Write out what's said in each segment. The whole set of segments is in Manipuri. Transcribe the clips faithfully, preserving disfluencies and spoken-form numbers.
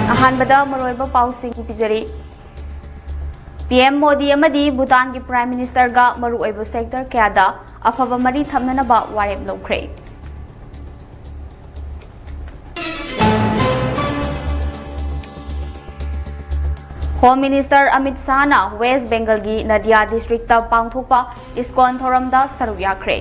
ꯑꯍꯥꯟꯕꯗ ꯃꯔꯨꯑꯣꯏꯕ ꯄꯥꯎꯁꯤꯡ ꯄꯤꯖꯔꯤ꯫ ꯄꯤ ꯑꯦꯝ ꯃꯣꯗꯤ ꯑꯃꯗꯤ ꯚꯨꯇꯥꯟꯒꯤ Prime Ministerꯒ ꯃꯔꯨꯑꯣꯏꯕ sector ꯀꯌꯥꯗ ꯑꯐꯕ ꯃꯔꯤ ꯊꯝꯅꯅꯕ ꯋꯥꯔꯦꯞ ꯂꯧꯈ꯭ꯔꯦ꯫ Home Minister ꯑꯃꯤꯠ ꯁꯥꯍꯅ West Bengalꯒꯤ ꯅꯗꯤꯌꯥ districtꯇ ꯄꯥꯡꯊꯣꯛꯄ ISKCON ꯊꯧꯔꯝꯗ ꯁꯔꯨꯛ ꯌꯥꯈ꯭ꯔꯦ꯫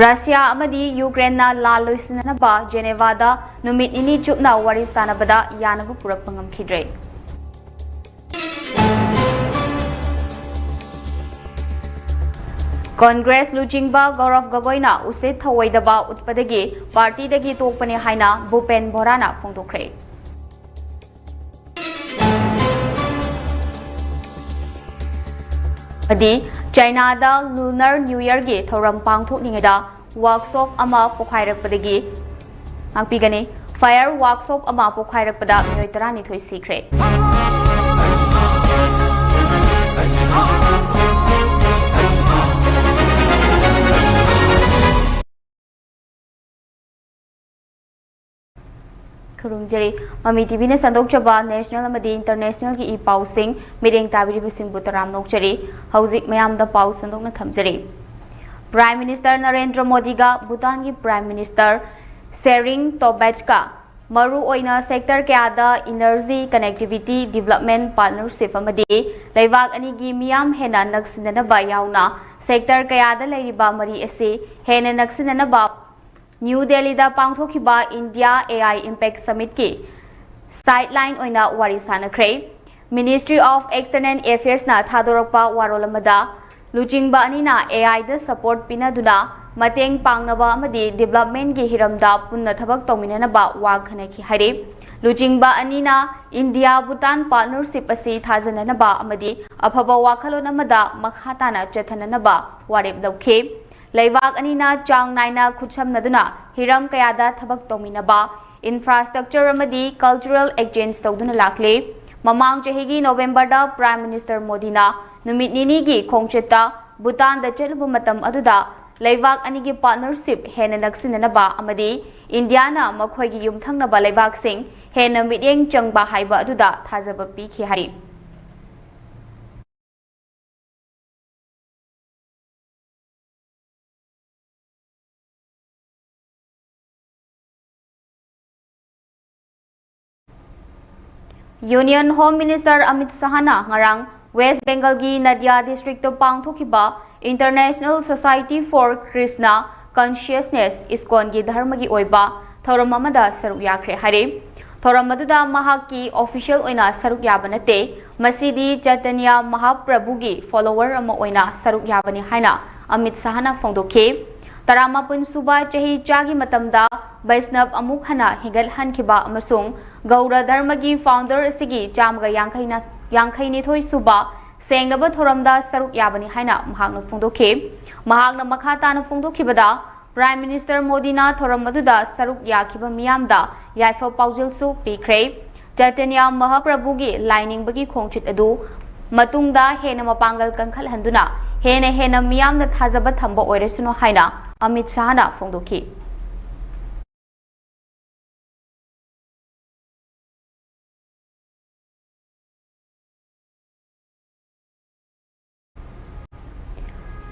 ꯔꯁꯤꯌꯥ ꯑꯃꯗꯤ ꯌꯨꯀ꯭ꯔꯦꯟꯅ ꯂꯥꯟ ꯂꯣꯏꯁꯤꯟꯅꯅꯕ ꯖꯦꯅꯦꯚꯥꯗ ꯅꯨꯃꯤꯠ ꯅꯤꯅꯤ ꯆꯨꯞꯅ ꯋꯥꯔꯤ ꯁꯥꯟꯅꯕꯗ ꯌꯥꯅꯕ ꯄꯨꯔꯛꯄ ꯉꯝꯈꯤꯗ꯭ꯔꯦ꯫ ꯀꯣꯟꯒ꯭ꯔꯦꯁ ꯂꯨꯆꯤꯡꯕ ꯒꯧꯔꯕ ꯒꯒꯣꯏꯅ ꯎꯁꯤꯠ ꯊꯧꯑꯣꯏꯗꯕ ꯎꯠꯄꯗꯒꯤ ꯄꯥꯔꯇꯤꯗꯒꯤ ꯇꯣꯛꯄꯅꯤ ꯍꯥꯏꯅ ꯚꯨꯄꯦꯟ ꯕꯣꯔꯥꯅ ꯐꯣꯡꯗꯣꯛꯈ꯭ꯔꯦ꯫ ꯑꯃꯗꯤ ꯆꯥꯏꯅꯥꯗ Lunar New Yearꯒꯤ ꯊꯧꯔꯝ ꯄꯥꯡꯊꯣꯛꯂꯤꯉꯩꯗ workshop ꯑꯃ ꯄꯣꯈꯥꯏꯔꯛꯄꯗꯒꯤ ꯉꯥꯛꯄꯤꯒꯅꯤ꯫ Fire workshop ꯑꯃ ꯄꯣꯈꯥꯏꯔꯛꯄꯗ ꯃꯤꯑꯣꯏ ꯇꯔꯥꯅꯤꯊꯣꯏ ꯁꯤꯈ꯭ꯔꯦ꯫ ꯈꯨꯔꯨꯝꯖꯔꯤ꯫ ꯃꯃꯤ ꯇꯤꯚꯤꯅ ꯁꯟꯗꯣꯛꯆꯕ national ꯑꯃꯗꯤ internationalꯒꯤ ꯏ ꯄꯥꯎꯁꯤꯡ ꯃꯤꯠꯌꯦꯡ ꯇꯥꯕꯤꯔꯤꯕꯁꯤꯡꯕꯨ ꯇꯔꯥꯝꯅ ꯑꯣꯛꯆꯔꯤ꯫ ꯍꯧꯖꯤꯛ ꯃꯌꯥꯝꯗ ꯄꯥꯎ ꯁꯟꯗꯣꯛꯅ ꯊꯝꯖꯔꯤ꯫ Prime Minister ꯅꯔꯦꯟꯗ꯭ꯔ ꯃꯣꯗꯤꯒ ꯚꯨꯇꯥꯟꯒꯤ Prime Minister ꯁꯦꯔꯤꯡ ꯇꯣꯕꯦꯠꯀ ꯃꯔꯨꯑꯣꯏꯅ sector ꯀꯌꯥꯗ energy, connectivity, development partnership ꯑꯃꯗꯤ ꯂꯩꯕꯥꯛ ꯑꯅꯤꯒꯤ ꯃꯤꯌꯥꯝ ꯍꯦꯟꯅ ꯅꯛꯁꯤꯟꯅꯅꯕ ꯌꯥꯎꯅ sector ꯀꯌꯥꯗ ꯂꯩꯔꯤꯕ ꯃꯔꯤ ꯑꯁꯤ ꯍꯦꯟꯅ ꯅꯛꯁꯤꯟꯅꯅꯕ ꯅ꯭ꯌꯨ ꯗꯦꯜꯂꯤꯗ ꯄꯥꯡꯊꯣꯛꯈꯤꯕ India A I Impact Summitꯀꯤ sideline ꯑꯣꯏꯅ ꯋꯥꯔꯤ ꯁꯥꯟꯅꯈ꯭ꯔꯦ꯫ Ministry of External Affairsꯅ ꯊꯥꯗꯣꯔꯛꯄ ꯋꯥꯔꯣꯜ ꯑꯃꯗ, ꯂꯨꯆꯤꯡꯕ ꯑꯅꯤꯅ A Iꯗ support ꯄꯤꯅꯗꯨꯅ ꯃꯇꯦꯡ ꯄꯥꯡꯅꯕ ꯑꯃꯗꯤ developmentꯀꯤ ꯍꯤꯔꯝꯗ ꯄꯨꯟꯅ ꯊꯕꯛ ꯇꯧꯃꯤꯟꯅꯅꯕ ꯋꯥ ꯈꯟꯅꯈꯤ ꯍꯥꯏꯔꯤ꯫ ꯂꯨꯆꯤꯡꯕ ꯑꯅꯤꯅ India Bhutan partnership ꯑꯁꯤ ꯊꯥꯖꯅꯅꯕ ꯑꯃꯗꯤ ꯑꯐꯕ ꯋꯥꯈꯜꯂꯣꯟ ꯑꯃꯗ ꯃꯈꯥ ꯇꯥꯅ ꯆꯠꯊꯅꯅꯕ ꯋꯥꯔꯦꯞ ꯂꯧꯈꯤ꯫ ꯂꯩꯕꯥꯛ ꯑꯅꯤꯅ ꯆꯥꯡ ꯅꯥꯏꯅ ꯈꯨꯠꯁꯝꯅꯗꯨꯅ ꯍꯤꯔꯝ ꯀꯌꯥꯗ ꯊꯕꯛ ꯇꯧꯃꯤꯟꯅꯕ, infrastructure ꯑꯃꯗꯤ cultural exchange ꯇꯧꯗꯨꯅ ꯂꯥꯛꯂꯤ꯫ ꯃꯃꯥꯡ ꯆꯍꯤꯒꯤ ꯅꯣꯕꯦꯝꯕꯔꯗ Prime Minister ꯃꯣꯗꯤꯅ ꯅꯨꯃꯤꯠ ꯅꯤꯅꯤꯒꯤ ꯈꯣꯡꯆꯠꯇ ꯚꯨꯇꯥꯟꯗ ꯆꯠꯂꯨꯕ ꯃꯇꯝ ꯑꯗꯨꯗ ꯂꯩꯕꯥꯛ ꯑꯅꯤꯒꯤ partnership ꯍꯦꯟꯅ ꯅꯛꯁꯤꯟꯅꯅꯕ ꯑꯃꯗꯤ ꯏꯟꯗꯤꯌꯥꯅ ꯃꯈꯣꯏꯒꯤ ꯌꯨꯝꯊꯪꯅꯕ ꯂꯩꯕꯥꯛꯁꯤꯡ ꯍꯦꯟꯅ ꯃꯤꯠꯌꯦꯡ ꯆꯪꯕ ꯍꯥꯏꯕ ꯑꯗꯨꯗ ꯊꯥꯖꯕ ꯄꯤꯈꯤ ꯍꯥꯏꯔꯤ꯫ Union Home Minister ꯑꯃꯤꯠ ꯁꯍꯥꯅ ꯉꯔꯥꯡ ꯋꯦꯁ꯭ꯠ ꯕꯦꯡꯒꯜꯒꯤ ꯅꯗꯤꯌꯥ district ꯇ ꯄꯥꯡꯊꯣꯛꯈꯤꯕ International Society for Krishna Consciousness, ISKCON ꯒꯤ ꯙꯔꯃꯒꯤ ꯑꯣꯏꯕ ꯊꯧꯔꯝ ꯑꯃꯗ ꯁꯔꯨꯛ ꯌꯥꯈ꯭ꯔꯦ ꯍꯥꯏꯔꯦ꯫ ꯊꯧꯔꯝ ꯑꯗꯨꯗ ꯃꯍꯥꯛꯀꯤ official ꯑꯣꯏꯅ ꯁꯔꯨꯛ ꯌꯥꯕ ꯅꯠꯇꯦ, ꯃꯁꯤꯗꯤ ꯆꯩꯇꯟꯌ ꯃꯍꯥꯄ꯭ꯔꯚꯨꯒꯤ follower ꯑꯃ ꯑꯣꯏꯅ ꯁꯔꯨꯛ ꯌꯥꯕꯅꯤ ꯍꯥꯏꯅ ꯑꯃꯤꯠ ꯁꯍꯥꯅ ꯐꯣꯡꯗꯣꯛꯈꯤ꯫ ꯇꯔꯥꯃꯥꯄꯟ ꯁꯨꯕ ꯆꯍꯤꯆꯥꯒꯤ ꯃꯇꯝꯗ ꯕꯩꯁꯅꯕ ꯑꯃꯨꯛ ꯍꯟꯅ ꯍꯤꯡꯒꯠꯍꯟꯈꯤꯕ ꯑꯃꯁꯨꯡ ꯒꯧꯔ ꯙꯔꯃꯒꯤ founder ꯑꯁꯤꯒꯤ ꯆꯥꯝꯃꯒ ꯌꯥꯡꯈꯩ ꯅ-, ꯌꯥꯡꯈꯩꯅꯤꯊꯣꯏ ꯁꯨꯕ ꯁꯦꯡꯅꯕ ꯊꯧꯔꯝꯗ ꯁꯔꯨꯛ ꯌꯥꯕꯅꯤ ꯍꯥꯏꯅ ꯃꯍꯥꯛꯅ ꯐꯣꯡꯗꯣꯛꯈꯤ꯫ ꯃꯍꯥꯛꯅ ꯃꯈꯥ ꯇꯥꯅ ꯐꯣꯡꯗꯣꯛꯈꯤꯕꯗ, Prime Minister ꯃꯣꯗꯤꯅ ꯊꯧꯔꯝ ꯑꯗꯨꯗ ꯁꯔꯨꯛ ꯌꯥꯈꯤꯕ ꯃꯤꯌꯥꯝꯗ ꯌꯥꯏꯐ ꯄꯥꯎꯖꯦꯜꯁꯨ ꯄꯤꯈ꯭ꯔꯦ꯫ ꯆꯩꯇꯟꯌ ꯃꯍꯥꯄ꯭ꯔꯚꯨꯒꯤ ꯂꯥꯏꯅꯤꯡꯕꯒꯤ ꯈꯣꯡꯆꯠ ꯑꯗꯨ ꯃꯇꯨꯡꯗ ꯍꯦꯟꯅ ꯃꯄꯥꯡꯒꯜ ꯀꯟꯈꯠꯍꯟꯗꯨꯅ ꯍꯦꯟꯅ ꯍꯦꯟꯅ ꯃꯤꯌꯥꯝꯅ ꯊꯥꯖꯕ ꯊꯝꯕ ꯑꯣꯏꯔꯁꯅꯨ ꯍꯥꯏꯅ ꯑꯃꯤꯠ ꯁꯍꯥꯅ ꯐꯣꯡꯗꯣꯛꯈꯤ꯫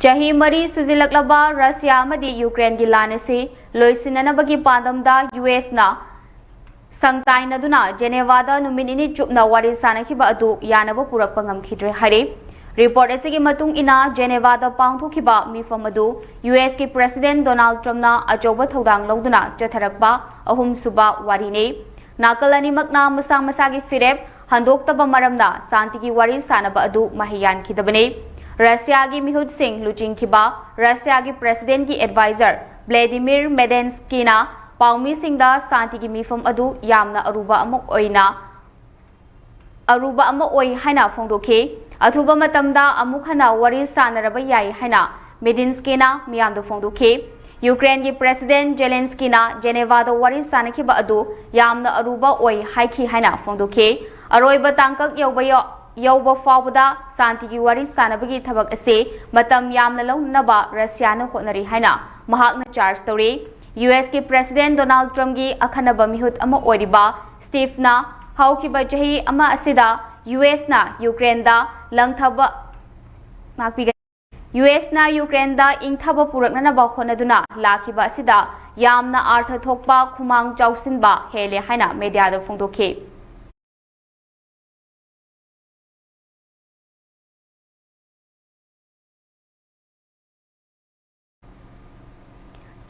ꯆꯍꯤ ꯃꯔꯤ ꯁꯨꯖꯤꯜꯂꯛꯂꯕ ꯔꯁꯤꯌꯥ ꯑꯃꯗꯤ ꯌꯨꯀ꯭ꯔꯦꯟꯒꯤ ꯂꯥꯟ ꯑꯁꯤ ꯂꯣꯏꯁꯤꯟꯅꯅꯕꯒꯤ ꯄꯥꯟꯗꯝꯗ ꯌꯨ ꯑꯦꯁꯅ ꯁꯪꯇꯥꯏꯅꯗꯨꯅ ꯖꯦꯅꯦꯚꯥꯗ ꯅꯨꯃꯤꯠ ꯅꯤꯅꯤ ꯆꯨꯞꯅ ꯋꯥꯔꯤ ꯁꯥꯅꯈꯤꯕ ꯑꯗꯨ ꯌꯥꯅꯕ ꯄꯨꯔꯛꯄ ꯉꯝꯈꯤꯗ꯭ꯔꯦ ꯍꯥꯏꯔꯤ꯫ Report ꯑꯁꯤꯒꯤ ꯃꯇꯨꯡ ꯏꯟꯅ, ꯖꯦꯅꯦꯚꯥꯗ ꯄꯥꯡꯊꯣꯛꯈꯤꯕ ꯃꯤꯐꯝ ꯑꯗꯨ ꯌꯨ ꯑꯦꯁꯀꯤ President ꯗꯣꯅꯥꯜꯗ ꯇ꯭ꯔꯝꯞꯅ ꯑꯆꯧꯕ ꯊꯧꯗꯥꯡ ꯂꯧꯗꯨꯅ ꯆꯠꯊꯔꯛꯄ ꯑꯍꯨꯝꯁꯨꯕ ꯋꯥꯔꯤꯅꯤ꯫ ꯅꯥꯀꯜ ꯑꯅꯤꯃꯛꯅ ꯃꯁꯥ ꯃꯁꯥꯒꯤ ꯐꯤꯔꯦꯞ ꯍꯟꯗꯣꯛꯇꯕ ꯃꯔꯝꯅ ꯁꯥꯟꯇꯤꯒꯤ ꯋꯥꯔꯤ ꯁꯥꯅꯕ ꯑꯗꯨ ꯃꯍꯩ ꯌꯥꯟꯈꯤꯗꯕꯅꯤ꯫ ꯔꯁꯤꯌꯥꯒꯤ ꯃꯤꯍꯨꯠꯁꯤꯡ ꯂꯨꯆꯤꯡꯈꯤꯕ ꯔꯁꯤꯌꯥꯒꯤ Presidentꯀꯤ advisor ꯕ꯭ꯂꯦꯗꯤꯃꯤꯔ ꯃꯦꯗꯦꯟꯁꯀꯤꯅ ꯄꯥꯎꯃꯤꯁꯤꯡꯗ ꯁꯥꯟꯇꯤꯒꯤ ꯃꯤꯐꯝ ꯑꯗꯨ ꯌꯥꯝꯅ ꯑꯔꯨꯕ ꯑꯃ ꯑꯣꯏꯅ, ꯑꯔꯨꯕ ꯑꯃ ꯑꯣꯏ ꯍꯥꯏꯅ ꯐꯣꯡꯗꯣꯛꯈꯤ꯫ ꯑꯊꯨꯕ ꯃꯇꯝꯗ ꯑꯃꯨꯛ ꯍꯟꯅ ꯋꯥꯔꯤ ꯁꯥꯅꯔꯕ ꯌꯥꯏ ꯍꯥꯏꯅ ꯃꯦꯗꯤꯟꯁꯀꯤꯅ ꯃꯤꯌꯥꯝꯗ ꯐꯣꯡꯗꯣꯛꯈꯤ꯫ ꯌꯨꯀ꯭ꯔꯦꯟꯒꯤ President ꯖꯦꯂꯦꯟꯁꯀꯤꯅ ꯖꯦꯅꯦꯚꯥꯗ ꯋꯥꯔꯤ ꯁꯥꯅꯈꯤꯕ ꯑꯗꯨ ꯌꯥꯝꯅ ꯑꯔꯨꯕ ꯑꯣꯏ ꯍꯥꯏꯈꯤ ꯍꯥꯏꯅ ꯐꯣꯡꯗꯣꯛꯈꯤ꯫ ꯑꯔꯣꯏꯕ ꯇꯥꯡꯀꯛ ꯌꯧꯕ ꯌꯧ-, ꯌꯧꯕ ꯐꯥꯎꯕꯗ ꯁꯥꯟꯇꯤꯒꯤ ꯋꯥꯔꯤ ꯁꯥꯅꯕꯒꯤ ꯊꯕꯛ ꯑꯁꯤ ꯃꯇꯝ ꯌꯥꯝꯅ ꯂꯧꯅꯅꯕ ꯔꯁꯤꯌꯥꯅ ꯍꯣꯠꯅꯔꯤ ꯍꯥꯏꯅ ꯃꯍꯥꯛꯅ ꯆꯥꯔꯖ ꯇꯧꯔꯤ꯫ ꯌꯨ ꯑꯦꯁꯀꯤ ꯄ꯭ꯔꯦꯁꯤꯗꯦꯟ ꯗꯣꯅꯥꯜꯗ ꯇ꯭ꯔꯝꯞꯀꯤ ꯑꯈꯟꯅꯕ ꯃꯤꯍꯨꯠ ꯑꯃ ꯑꯣꯏꯔꯤꯕ ꯁ꯭ꯇꯤꯐꯅ ꯍꯧꯈꯤꯕ ꯆꯍꯤ ꯑꯃ ꯑꯁꯤꯗ ꯌꯨ ꯑꯦꯁꯅ ꯌꯨꯀ꯭ꯔꯦꯟꯗ ꯂꯪꯊꯕ ꯉꯥꯛꯄꯤꯒꯅꯤ꯫ ꯌꯨ ꯑꯦꯁꯅ ꯌꯨꯀ꯭ꯔꯦꯟꯗ ꯏꯪꯊꯕ ꯄꯨꯔꯛꯅꯅꯕ ꯍꯣꯠꯅꯗꯨꯅ ꯂꯥꯛꯈꯤꯕ ꯑꯁꯤꯗ ꯌꯥꯝꯅ ꯑꯥꯔꯊ ꯊꯣꯛꯄ ꯈꯨꯃꯥꯡ ꯆꯥꯎꯁꯤꯟꯕ ꯍꯦꯜꯂꯦ ꯍꯥꯏꯅ ꯃꯦꯗꯤꯌꯥꯗ ꯐꯣꯡꯗꯣꯛꯈꯤ꯫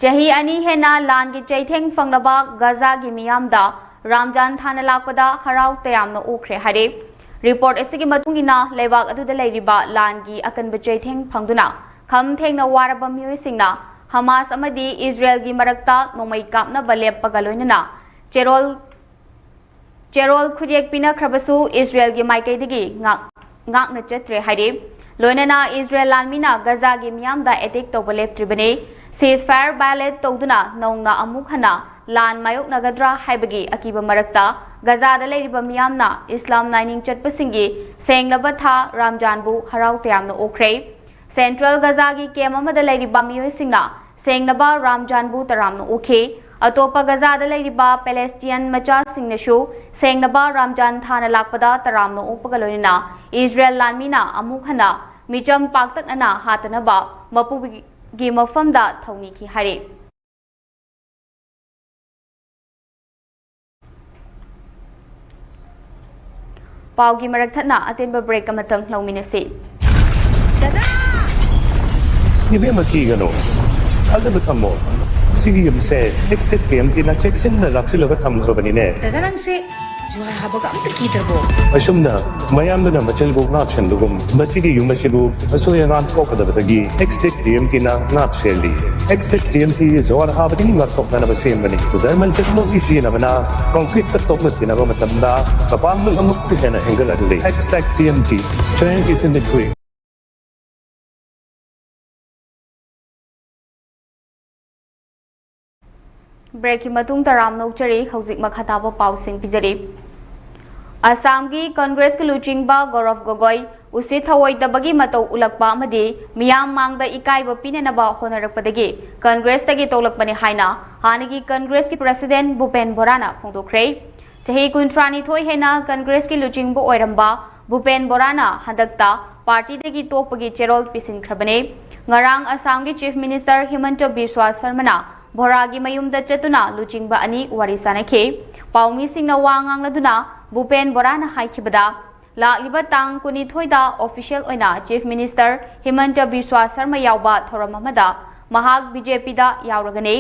ꯆꯍꯤ ꯑꯅꯤ ꯍꯦꯟꯅ ꯂꯥꯟꯒꯤ ꯆꯩꯊꯦꯡ ꯐꯪꯂꯕ ꯒꯖꯥꯒꯤ ꯃꯤꯌꯥꯝꯗ ꯔꯥꯝꯖꯥꯟ ꯊꯥꯅ ꯂꯥꯛꯄꯗ ꯍꯔꯥꯎ ꯇꯌꯥꯝꯅ ꯑꯣꯛꯈ꯭ꯔꯦ ꯍꯥꯏꯔꯦ꯫ ꯔꯤꯄꯣꯔꯠ ꯑꯁꯤꯒꯤ ꯃꯇꯨꯡ ꯏꯟꯅ, ꯂꯩꯕꯥꯛ ꯑꯗꯨꯗ ꯂꯩꯔꯤꯕ ꯂꯥꯟꯒꯤ ꯑꯀꯟꯕ ꯆꯩꯊꯦꯡ ꯐꯪꯗꯨꯅ ꯈꯝ ꯊꯦꯡꯅ ꯋꯥꯔꯕ ꯃꯤꯑꯣꯏꯁꯤꯡꯅ ꯍꯃꯥꯁ ꯑꯃꯗꯤ ꯏꯖꯔꯦꯜꯒꯤ ꯃꯔꯛꯇ ꯅꯣꯡꯃꯩ ꯀꯥꯞꯅꯕ ꯂꯦꯞꯄꯒ ꯂꯣꯏꯅꯅ ꯆꯦꯔꯣꯜ ꯆꯦꯔꯣꯜ ꯈꯨꯠꯌꯦꯛ ꯄꯤꯅꯈ꯭ꯔꯕꯁꯨ ꯏꯖꯔꯦꯜꯒꯤ ꯃꯥꯏꯀꯩꯗꯒꯤ ꯉꯥꯛ-, ꯉꯥꯛꯅ ꯆꯠꯇ꯭ꯔꯦ ꯍꯥꯏꯔꯤ꯫ ꯂꯣꯏꯅꯅ ꯏꯖꯔꯦꯜ ꯂꯥꯟꯃꯤꯅ ꯒꯖꯥꯒꯤ ꯃꯤꯌꯥꯝꯗ ꯑꯦꯇꯦꯛ ꯇꯧꯕ ꯂꯦꯞꯇ꯭ꯔꯤꯕꯅꯤ꯫ ꯁꯤꯖ ꯐꯥꯌꯔ ꯚꯥꯏꯑꯣꯂꯦꯠ ꯇꯧꯗꯨꯅ ꯅꯧꯅ ꯑꯃꯨꯛ ꯍꯟꯅ ꯂꯥꯟ ꯃꯥꯌꯣꯛꯅꯒꯗ꯭ꯔꯥ ꯍꯥꯏꯕꯒꯤ ꯑꯀꯤꯕ ꯃꯔꯛꯇ ꯒꯖꯥꯗ ꯂꯩꯔꯤꯕ ꯃꯤꯌꯥꯝꯅ ꯏꯁꯂꯥꯝ ꯂꯥꯏꯅꯤꯡ ꯆꯠꯄꯁꯤꯡꯒꯤ ꯁꯦꯡꯂꯕ ꯊꯥ ꯔꯥꯝꯖꯥꯟꯕꯨ ꯍꯔꯥꯎ ꯇꯌꯥꯝꯅ ꯑꯣꯛꯈ꯭ꯔꯦ꯫ ꯁꯦꯟꯇ꯭ꯔꯦꯜ ꯒꯖꯥꯒꯤ ꯀꯦꯝ ꯑꯃꯗ ꯂꯩꯔꯤꯕ ꯃꯤꯑꯣꯏꯁꯤꯡꯅ ꯁꯦꯡꯅꯕ ꯔꯥꯝꯖꯥꯟꯕꯨ ꯇꯔꯥꯝꯅ ꯑꯣꯛꯈꯤ꯫ ꯑꯇꯣꯞꯄ ꯒꯖꯥꯗ ꯂꯩꯔꯤꯕ ꯄꯦꯂꯦꯁꯇꯤꯌꯟ ꯃꯆꯥꯁꯤꯡꯅꯁꯨ ꯁꯦꯡꯅꯕ ꯔꯥꯝꯖꯥꯟ ꯊꯥꯅ ꯂꯥꯛꯄꯗ ꯇꯔꯥꯝꯅ ꯑꯣꯛꯄꯒ ꯂꯣꯏꯅꯅ ꯏꯖꯔꯦꯜ ꯂꯥꯟꯃꯤꯅ ꯑꯃꯨꯛ ꯍꯟꯅ ꯃꯤꯆꯝ ꯄꯥꯛꯇꯛꯅꯅ ꯍꯥꯠꯇꯅꯕ ꯃꯄꯨꯒꯤ ꯃꯐꯝꯗ ꯊꯧꯅꯤꯈꯤ ꯍꯥꯏꯔꯤ꯫ ꯄꯥꯎꯒꯤ ꯃꯔꯛ ꯊꯠꯅ ꯑꯇꯦꯟꯕ ꯕ꯭ꯔꯦꯛ ꯑꯃꯇꯪ ꯂꯧꯃꯤꯟꯅꯁꯤ꯫ ꯏꯕꯦꯝꯃ, ꯀꯤꯒꯅꯨ, ꯊꯥꯖꯕ ꯊꯝꯃꯣ꯫ ꯁꯤꯒꯤ ꯌꯨꯝꯁꯦ ꯑꯦꯛꯁꯇꯦꯛ ꯇꯤ ꯑꯦꯝ ꯇꯤꯅ ꯆꯦꯛꯁꯤꯟꯅ ꯂꯥꯛꯁꯤꯜꯂꯒ ꯊꯝꯈ꯭ꯔꯕꯅꯤꯅꯦ꯫ ꯗꯗꯥ, ꯅꯪꯁꯦ ꯖꯨꯍꯥꯔ ꯍꯥꯕꯒ ꯑꯝꯇ ꯀꯤꯗ꯭ꯔꯕꯣ? ꯑꯁꯨꯝꯅ ꯃꯌꯥꯝꯗꯨꯅ ꯃꯆꯤꯜꯕꯨ ꯉꯥꯛ ꯁꯦꯟꯕꯒꯨꯝ, ꯃꯁꯤꯒꯤ ꯌꯨꯝ ꯑꯁꯤꯕꯨ ꯑꯁꯣꯏ ꯑꯉꯥꯝ ꯊꯣꯛꯀꯗꯕꯗꯒꯤ ꯑꯦꯛꯁꯇꯦꯛ ꯇꯤ ꯑꯦꯝ ꯇꯤꯅ ꯉꯥꯛ ꯁꯦꯜꯂꯤ꯫ ꯑꯦꯛꯁꯇꯦꯛ ꯇꯤ ꯑꯦꯝ ꯇꯤ ꯖꯨꯍꯥꯔ ꯍꯥꯕꯗꯒꯤ ꯉꯥꯛꯊꯣꯛꯅꯅꯕ ꯁꯦꯝꯕꯅꯤ꯫ ꯖꯔꯃꯟ ꯇꯦꯛꯅꯣꯂꯣꯖꯤ ꯁꯤꯖꯤꯟꯅꯕꯅ ꯀꯣꯡꯀ꯭ꯔꯤꯠꯇ ꯇꯣꯛꯅ ꯊꯤꯅꯕ ꯃꯇꯝꯗ ꯃꯄꯥꯡꯒꯜ ꯑꯃꯨꯛꯀ ꯍꯦꯟꯅ ꯍꯦꯟꯒꯠꯍꯜꯂꯤ꯫ Xtek T M T, strength is in the grit꯫ ꯕ꯭ꯔꯦꯛꯀꯤ ꯃꯇꯨꯡ ꯇꯔꯥꯝꯅ ꯑꯣꯛꯆꯔꯤ꯫ ꯍꯧꯖꯤꯛ ꯃꯈꯥ ꯇꯥꯕ ꯄꯥꯎꯁꯤꯡ ꯄꯤꯖꯔꯤ꯫ ꯑꯁꯥꯝꯒꯤ ꯀꯪꯒ꯭ꯔꯦꯁꯀꯤ ꯂꯨꯆꯤꯡꯕ ꯒꯧꯔꯕ ꯒꯣꯒꯣꯏ ꯎꯁꯤꯠ ꯊꯑꯣꯏꯗꯕꯒꯤ ꯃꯇꯧ ꯎꯠꯂꯛꯄ ꯑꯃꯗꯤ ꯃꯤꯌꯥꯝ ꯃꯥꯡꯗ ꯏꯀꯥꯏꯕ ꯄꯤꯅꯅꯕ ꯍꯣꯠꯅꯔꯛꯄꯗꯒꯤ ꯀꯪꯒ꯭ꯔꯦꯁꯇꯒꯤ ꯇꯣꯛꯂꯛꯄꯅꯤ ꯍꯥꯏꯅ ꯍꯥꯟꯅꯒꯤ ꯀꯪꯒ꯭ꯔꯦꯁꯀꯤ ꯄ꯭ꯔꯦꯁꯤꯗꯦꯟꯠ ꯚꯨꯄꯦꯟ ꯕꯣꯔꯥꯅ ꯐꯣꯡꯗꯣꯛꯈ꯭ꯔꯦ꯫ ꯆꯍꯤ ꯀꯨꯟꯊ꯭ꯔꯥꯅꯤꯊꯣꯏ ꯍꯦꯟꯅ ꯀꯪꯒ꯭ꯔꯦꯁꯀꯤ ꯂꯨꯆꯤꯡꯕ ꯑꯣꯏꯔꯝꯕ ꯚꯨꯄꯦꯟ ꯕꯣꯔꯥꯅ ꯍꯟꯗꯛꯇ ꯄꯥꯔꯇꯤꯗꯒꯤ ꯇꯣꯛꯄꯒꯤ ꯆꯦꯔꯣꯜ ꯄꯤꯁꯤꯟꯈ꯭ꯔꯕꯅꯤ꯫ ꯉꯔꯥꯡ ꯑꯁꯥꯝꯒꯤ ꯆꯤꯐ ꯃꯤꯅꯤꯁꯇꯔ ꯍꯤꯃꯟꯇ ꯕꯤꯁ꯭ꯋꯥ ꯁꯔꯃꯅ ꯕꯣꯔꯥꯒꯤ ꯃꯌꯨꯝꯗ ꯆꯠꯇꯨꯅ ꯂꯨꯆꯤꯡꯕ ꯑꯅꯤ ꯋꯥꯔꯤ ꯁꯥꯅꯈꯤ꯫ ꯄꯥꯎꯃꯤꯁꯤꯡꯅ ꯋꯥ ꯉꯥꯡꯂꯗꯨꯅ ꯚꯨꯄꯦꯟ ꯕꯣꯔꯥꯅ ꯍꯥꯏꯈꯤꯕꯗ, ꯂꯥꯛꯂꯤꯕ ꯇꯥꯡ ꯀꯨꯟꯅꯤꯊꯣꯏꯗ ꯑꯣꯐꯤꯁꯤꯌꯦꯜ ꯑꯣꯏꯅ ꯆꯤꯐ ꯃꯤꯅꯤꯁꯇꯔ ꯍꯤꯃꯟꯇ ꯕꯤꯁ꯭ꯋꯥ ꯁꯔꯃ ꯌꯥꯎꯕ ꯊꯧꯔꯝ ꯑꯃꯗ ꯃꯍꯥꯛ ꯕꯤ ꯖꯦ ꯄꯤꯗ ꯌꯥꯎꯔꯒꯅꯤ꯫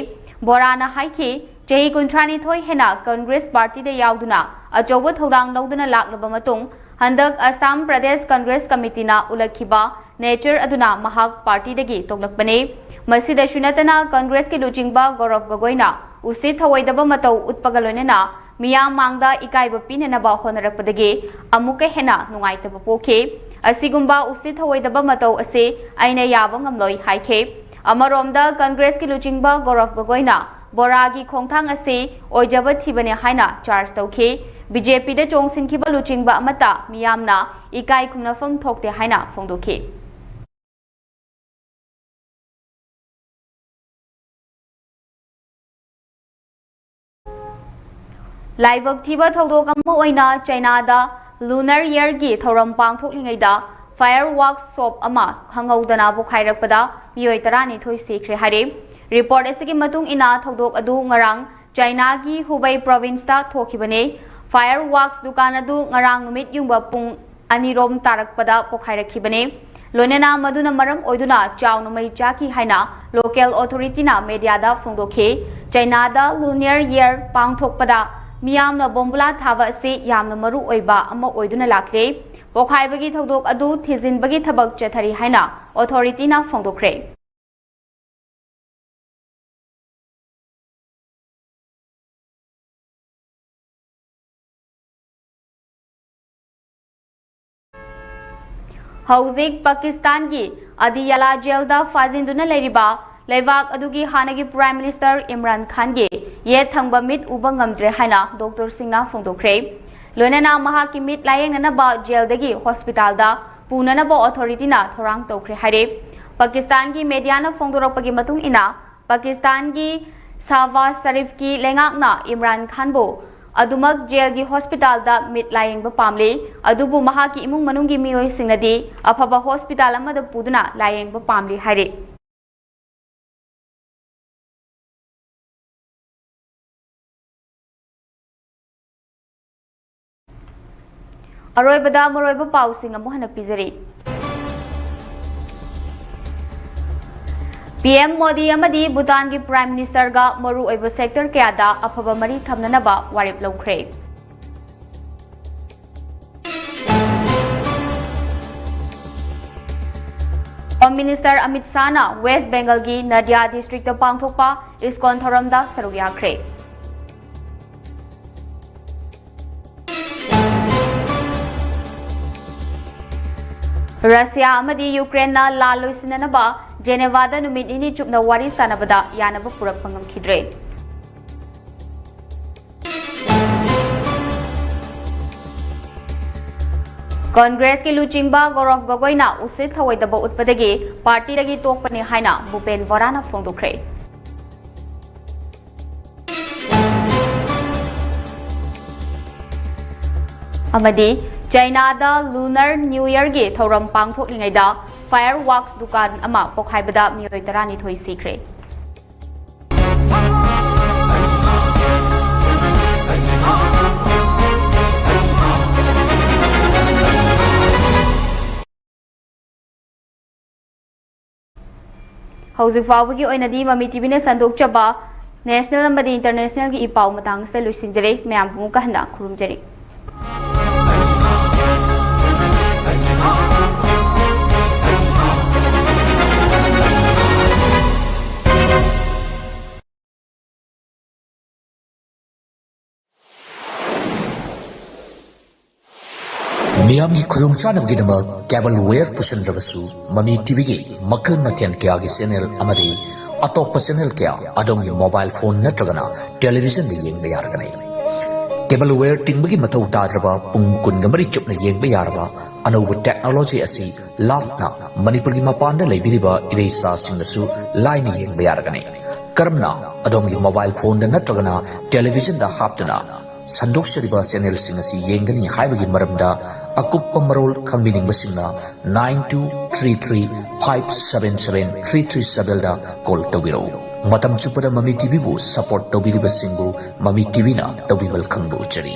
ꯕꯣꯔꯥꯅ ꯍꯥꯏꯈꯤ, ꯆꯍꯤ ꯀꯨꯟꯊ꯭ꯔꯥꯅꯤꯊꯣꯏ ꯍꯦꯟꯅ ꯀꯪꯒ꯭ꯔꯦꯁ ꯄꯥꯔꯇꯤꯗ ꯌꯥꯎꯗꯨꯅ ꯑꯆꯧꯕ ꯊꯧꯗꯥꯡ ꯂꯧꯗꯨꯅ ꯂꯥꯛꯂꯕ ꯃꯇꯨꯡ, ꯍꯟꯗꯛ ꯑꯁꯥꯝ ꯄ꯭ꯔꯗꯦꯁ ꯀꯪꯒ꯭ꯔꯦꯁ ꯀꯃꯤꯇꯤꯅ ꯎꯠꯂꯛꯈꯤꯕ ꯅꯦꯆꯔ ꯑꯗꯨꯅ ꯃꯍꯥꯛ ꯄꯥꯔꯇꯤꯗꯒꯤ ꯇꯣꯛꯂꯛꯄꯅꯤ꯫ ꯃꯁꯤꯗꯁꯨ ꯅꯠꯇꯅ ꯀꯪꯒ꯭ꯔꯦꯁꯀꯤ ꯂꯨꯆꯤꯡꯕ ꯒꯧꯔꯕ ꯒꯣꯒꯣꯏꯅ ꯎꯁꯤꯠ ꯊꯑꯣꯏꯗꯕ ꯃꯇꯧ ꯎꯠꯄꯒ ꯂꯣꯏꯅꯅ ꯃꯤꯌꯥꯝ ꯃꯥꯡꯗ ꯏꯀꯥꯏꯕ ꯄꯤꯅꯅꯕ ꯍꯣꯠꯅꯔꯛꯄꯗꯒꯤ ꯑꯃꯨꯛꯀ ꯍꯦꯟꯅ ꯅꯨꯡꯉꯥꯏꯇꯕ ꯄꯣꯛꯈꯤ꯫ ꯑꯁꯤꯒꯨꯝꯕ ꯎꯁꯤꯠ ꯊꯑꯣꯏꯗꯕ ꯃꯇꯧ ꯑꯁꯤ ꯑꯩꯅ ꯌꯥꯕ ꯉꯝꯂꯣꯏ ꯍꯥꯏꯈꯤ꯫ ꯑꯃꯔꯣꯝꯗ ꯀꯪꯒ꯭ꯔꯦꯁꯀꯤ ꯂꯨꯆꯤꯡꯕ ꯒꯧꯔꯕ ꯒꯣꯒꯣꯏꯅ ꯕꯣꯔꯥꯒꯤ ꯈꯣꯡꯊꯥꯡ ꯑꯁꯤ ꯑꯣꯏꯖꯕ ꯊꯤꯕꯅꯤ ꯍꯥꯏꯅ ꯆꯥꯔꯖ ꯇꯧꯈꯤ꯫ ꯕꯤ ꯖꯦ ꯄꯤꯗ ꯆꯣꯡꯁꯤꯟꯈꯤꯕ ꯂꯨꯆꯤꯡꯕ ꯑꯃꯠꯇ ꯃꯤꯌꯥꯝꯅ ꯏꯀꯥꯏ ꯈꯨꯝꯅꯐꯝ ꯊꯣꯛꯇꯦ ꯍꯥꯏꯅ ꯐꯣꯡꯗꯣꯛꯈꯤ꯫ ꯂꯥꯏꯕꯛ ꯊꯤꯕ ꯊꯧꯗꯣꯛ ꯑꯃ ꯑꯣꯏꯅ ꯆꯩꯅꯥꯗ ꯂꯨꯅꯔ ꯌꯔꯒꯤ ꯊꯧꯔꯝ ꯄꯥꯡꯊꯣꯛꯂꯤꯉꯩꯗ ꯐꯥꯌꯔ ꯋꯥꯛꯁ ꯁꯣꯞ ꯑꯃ ꯈꯪꯍꯧꯗꯅ ꯄꯣꯈꯥꯏꯔꯛꯄꯗ ꯃꯤꯑꯣꯏ ꯇꯔꯥꯅꯤꯊꯣꯏ ꯁꯤꯈ꯭ꯔꯦ ꯍꯥꯏꯔꯦ꯫ ꯔꯤꯄꯣꯔꯠ ꯑꯁꯤꯒꯤ ꯃꯇꯨꯡ ꯏꯟꯅ, ꯊꯧꯗꯣꯛ ꯑꯗꯨ ꯉꯔꯥꯡ ꯆꯩꯅꯥꯒꯤ ꯍꯨꯕꯩ ꯄ꯭ꯔꯣꯚꯤꯟꯁꯇ ꯊꯣꯛꯈꯤꯕꯅꯤ꯫ ꯐꯥꯌꯔ ꯋꯥꯛꯁ ꯗꯨꯀꯥꯟ ꯑꯗꯨ ꯉꯔꯥꯡ ꯅꯨꯃꯤꯠ ꯌꯨꯡꯕ ꯄꯨꯡ ꯑꯅꯤꯔꯣꯝ ꯇꯥꯔꯛꯄꯗ ꯄꯣꯈꯥꯏꯔꯛꯈꯤꯕꯅꯤ꯫ ꯂꯣꯏꯅꯅ ꯃꯗꯨꯅ ꯃꯔꯝ ꯑꯣꯏꯗꯨꯅ ꯆꯥꯎꯅ ꯃꯩ ꯆꯥꯈꯤ ꯍꯥꯏꯅ ꯂꯣꯀꯦꯜ ꯑꯣꯊꯣꯔꯤꯇꯤꯅ ꯃꯦꯗꯤꯌꯥꯗ ꯐꯣꯡꯗꯣꯛꯈꯤ꯫ ꯆꯩꯅꯥꯗ ꯂꯨꯅꯤꯌꯔ ꯌꯔ ꯄꯥꯡꯊꯣꯛꯄꯗ ꯃꯤꯌꯥꯝꯅ ꯕꯣꯝꯕꯨꯂꯥ ꯊꯥꯕ ꯑꯁꯤ ꯌꯥꯝꯅ ꯃꯔꯨ ꯑꯣꯏꯕ ꯑꯃ ꯑꯣꯏꯗꯨꯅ ꯂꯥꯛꯂꯤ꯫ ꯄꯣꯈꯥꯏꯕꯒꯤ ꯊꯧꯗꯣꯛ ꯑꯗꯨ ꯊꯤꯖꯤꯟꯕꯒꯤ ꯊꯕꯛ ꯆꯠꯊꯔꯤ ꯍꯥꯏꯅ ꯑꯣꯊꯣꯔꯤꯇꯤꯅ ꯐꯣꯡꯗꯣꯛꯈ꯭ꯔꯦ꯫ ꯍꯧꯖꯤꯛ ꯄꯥꯀꯤꯁꯇꯥꯟꯒꯤ ꯑꯗꯤꯌꯥꯂꯥ ꯖꯦꯜꯗ ꯐꯥꯖꯤꯟꯗꯨꯅ ꯂꯩꯔꯤꯕ ꯂꯩꯕꯥꯛ ꯑꯗꯨꯒꯤ ꯍꯥꯟꯅꯒꯤ ꯄ꯭ꯔꯥꯏꯝ ꯃꯤꯅꯤꯁꯇꯔ ꯏꯝꯔꯥꯟ ꯈꯥꯟꯒꯤ ꯌꯦꯠ ꯊꯪꯕ ꯃꯤꯠ ꯎꯕ ꯉꯝꯗ꯭ꯔꯦ ꯍꯥꯏꯅ ꯗꯣꯛꯇꯔꯁꯤꯡꯅ ꯐꯣꯡꯗꯣꯛꯈ꯭ꯔꯦ꯫ ꯂꯣꯏꯅꯅ ꯃꯍꯥꯛꯀꯤ ꯃꯤꯠ ꯂꯥꯌꯦꯡꯅꯅꯕ ꯖꯦꯜꯗꯒꯤ ꯍꯣꯁꯄꯤꯇꯥꯜꯗ ꯄꯨꯅꯅꯕ ꯑꯣꯊꯣꯔꯤꯇꯤꯅ ꯊꯧꯔꯥꯡ ꯇꯧꯈ꯭ꯔꯦ ꯍꯥꯏꯔꯦ꯫ ꯄꯥꯀꯤꯁꯇꯥꯟꯒꯤ ꯃꯦꯗꯤꯌꯥꯅ ꯐꯣꯡꯗꯣꯔꯛꯄꯒꯤ ꯃꯇꯨꯡ ꯏꯟꯅ, ꯄꯥꯀꯤꯁꯇꯥꯟꯒꯤ ꯁꯥꯍꯕꯥꯖ ꯁꯔꯤꯐꯀꯤ ꯂꯩꯉꯥꯛꯅ ꯏꯝꯔꯥꯟ ꯈꯥꯟꯕꯨ ꯑꯗꯨꯃꯛ ꯖꯦꯜꯒꯤ ꯍꯣꯁꯄꯤꯇꯥꯜꯗ ꯃꯤꯠ ꯂꯥꯌꯦꯡꯕ ꯄꯥꯝꯂꯤ, ꯑꯗꯨꯕꯨ ꯃꯍꯥꯛꯀꯤ ꯏꯃꯨꯡ ꯃꯅꯨꯡꯒꯤ ꯃꯤꯑꯣꯏꯁꯤꯡꯅꯗꯤ ꯑꯐꯕ ꯍꯣꯁꯄꯤꯇꯥꯜ ꯑꯃꯗ ꯄꯨꯗꯨꯅ ꯂꯥꯌꯦꯡꯕ ꯄꯥꯝꯂꯤ ꯍꯥꯏꯔꯤ꯫ ꯑꯔꯣꯏꯕꯗ ꯃꯔꯨꯑꯣꯏꯕ ꯄꯥꯎꯁꯤꯡ ꯑꯃꯨꯛ ꯍꯟꯅ ꯄꯤꯖꯔꯤ꯫ ꯄꯤ ꯑꯦꯝ ꯃꯣꯗꯤ ꯑꯃꯗꯤ ꯚꯨꯇꯥꯟꯒꯤ ꯄ꯭ꯔꯥꯏꯝ ꯃꯤꯅꯤꯁꯇꯔꯒ ꯃꯔꯨꯑꯣꯏꯕ ꯁꯦꯛꯇꯔ ꯀꯌꯥꯗ ꯑꯐꯕ ꯃꯔꯤ ꯊꯝꯅꯅꯕ ꯋꯥꯔꯦꯞ ꯂꯧꯈ꯭ꯔꯦ꯫ ꯍꯣꯝ ꯃꯤꯅꯤꯁꯇꯔ ꯑꯃꯤꯠ ꯁꯥꯍꯅ ꯋꯦꯁ ꯕꯦꯡꯒꯜꯒꯤ ꯅꯗꯤꯌꯥ ꯗꯤꯁꯇ꯭ꯔꯤꯛꯇ ꯄꯥꯡꯊꯣꯛꯄ ꯏꯁꯀꯣꯟ ꯊꯧꯔꯝꯗ ꯁꯔꯨꯛ ꯌꯥꯈ꯭ꯔꯦ꯫ ꯔꯁꯤꯌꯥ ꯑꯃꯗꯤ ꯌꯨꯀ꯭ꯔꯦꯟꯅ ꯂꯥꯟ ꯂꯣꯏꯁꯤꯟꯅꯅꯕ ꯖꯦꯅꯦꯚꯥꯗ ꯅꯨꯃꯤꯠ ꯅꯤꯅꯤ ꯆꯨꯞꯅ ꯋꯥꯔꯤ ꯁꯥꯟꯅꯕꯗ ꯌꯥꯅꯕ ꯄꯨꯔꯛꯄ ꯉꯝꯈꯤꯗ꯭ꯔꯦ꯫ ꯀꯣꯟꯒ꯭ꯔꯦꯁꯀꯤ ꯂꯨꯆꯤꯡꯕ ꯒꯧꯔꯚ ꯒꯣꯒꯣꯏꯅ ꯎꯁꯤꯠ ꯊꯑꯣꯏꯗꯕ ꯎꯠꯄꯗꯒꯤ ꯄꯥꯔꯇꯤꯗꯒꯤ ꯇꯣꯛꯄꯅꯤ ꯍꯥꯏꯅ ꯚꯨꯄꯦꯟ ꯕꯣꯔꯥꯅ ꯐꯣꯡꯗꯣꯛꯈ꯭ꯔꯦ꯫ ꯑꯃꯗꯤ ꯆꯥꯏꯅꯥꯗ ꯂꯨꯅꯔ ꯅ꯭ꯌꯨ ꯌꯔꯒꯤ ꯊꯧꯔꯝ ꯄꯥꯡꯊꯣꯛꯂꯤꯉꯩꯗ ꯐꯥꯌꯔ ꯋꯥꯛꯁ ꯗꯨꯀꯥꯟ ꯑꯃ ꯄꯣꯈꯥꯏꯕꯗ ꯃꯤꯑꯣꯏ ꯇꯔꯥꯅꯤꯊꯣꯏ ꯁꯤꯈ꯭ꯔꯦ꯫ ꯍꯧꯖꯤꯛ ꯐꯥꯎꯕꯒꯤ ꯑꯣꯏꯅꯗꯤ ꯃꯃꯤ ꯇꯤꯚꯤꯅ ꯁꯟꯗꯣꯛꯆꯕ ꯅꯦꯁꯅꯦꯜ ꯑꯃꯗꯤ ꯏꯟꯇꯔꯅꯦꯁꯅꯦꯜꯒꯤ ꯏ ꯄꯥꯎ ꯃꯇꯥꯡꯁꯤꯗ ꯂꯣꯏꯁꯤꯟꯖꯔꯦ꯫ ꯃꯌꯥꯝꯕꯨ ꯑꯃꯨꯛꯀ ꯍꯟꯅ ꯈꯨꯔꯨꯝꯖꯔꯤ꯫ ꯃꯤꯌꯥꯝꯒꯤ ꯈꯨꯗꯣꯡꯆꯥꯅꯕꯒꯤꯗꯃꯛ ꯀꯦꯕꯜ ꯋꯦꯌꯔ ꯄꯨꯁꯤꯟꯗ꯭ꯔꯕꯁꯨ, ꯃꯃꯤ ꯇꯤꯚꯤꯒꯤ ꯃꯈꯜ ꯃꯊꯦꯜ ꯀꯌꯥꯒꯤ ꯆꯦꯅꯦꯜ ꯑꯃꯗꯤ ꯑꯇꯣꯞꯄ ꯆꯦꯅꯦꯜ ꯀꯌꯥ ꯑꯗꯣꯝꯒꯤ ꯃꯣꯕꯥꯏꯜ ꯐꯣꯟ ꯅꯠꯇ꯭ꯔꯒꯅ ꯇꯦꯂꯤꯚꯤꯖꯟꯗ ꯌꯦꯡꯕ ꯌꯥꯔꯒꯅꯤ꯫ Cable wire ꯇꯤꯡꯕꯒꯤ ꯃꯊꯧ ꯇꯥꯗ꯭ꯔꯕ, ꯄꯨꯡ ꯀꯨꯟꯒ ꯃꯔꯤ ꯆꯨꯞꯅ ꯌꯦꯡꯕ ꯌꯥꯔꯕ ꯑꯅꯧꯕ technology ꯑꯁꯤ ꯂꯥꯞꯅ ꯃꯅꯤꯄꯨꯔꯒꯤ ꯃꯄꯥꯟꯗ ꯂꯩꯕꯤꯔꯤꯕ ꯏꯔꯩꯆꯥꯁꯤꯡꯅꯁꯨ ꯂꯥꯏꯅ ꯌꯦꯡꯕ ꯌꯥꯔꯒꯅꯤ꯫ ꯀꯔꯝꯅ? ꯑꯗꯣꯝꯒꯤ mobile phoneꯗ ꯅꯠꯇ꯭ꯔꯒꯅ televisionꯗ ꯍꯥꯞꯇꯨꯅ ꯁꯟꯗꯣꯛꯆꯔꯤꯕ channelꯁꯤꯡ ꯑꯁꯤ ꯌꯦꯡꯒꯅꯤ ꯍꯥꯏꯕꯒꯤ ꯃꯔꯝꯗ ꯑꯀꯨꯞꯄ ꯃꯔꯣꯜ ꯈꯪꯕꯤꯅꯤꯡꯕꯁꯤꯡꯅ nine two three three five seven seven three three sevenꯗ call ꯇꯧꯕꯤꯔꯛꯎ꯫ ꯃꯇꯝ ꯆꯨꯞꯄꯗ ꯃꯃꯤ TVꯕꯨ support ꯇꯧꯕꯤꯔꯤꯕꯁꯤꯡꯕꯨ ꯃꯃꯤ TVꯅ ꯇꯧꯕꯤꯃꯜ ꯈꯪꯕ ꯎꯠꯆꯔꯤ꯫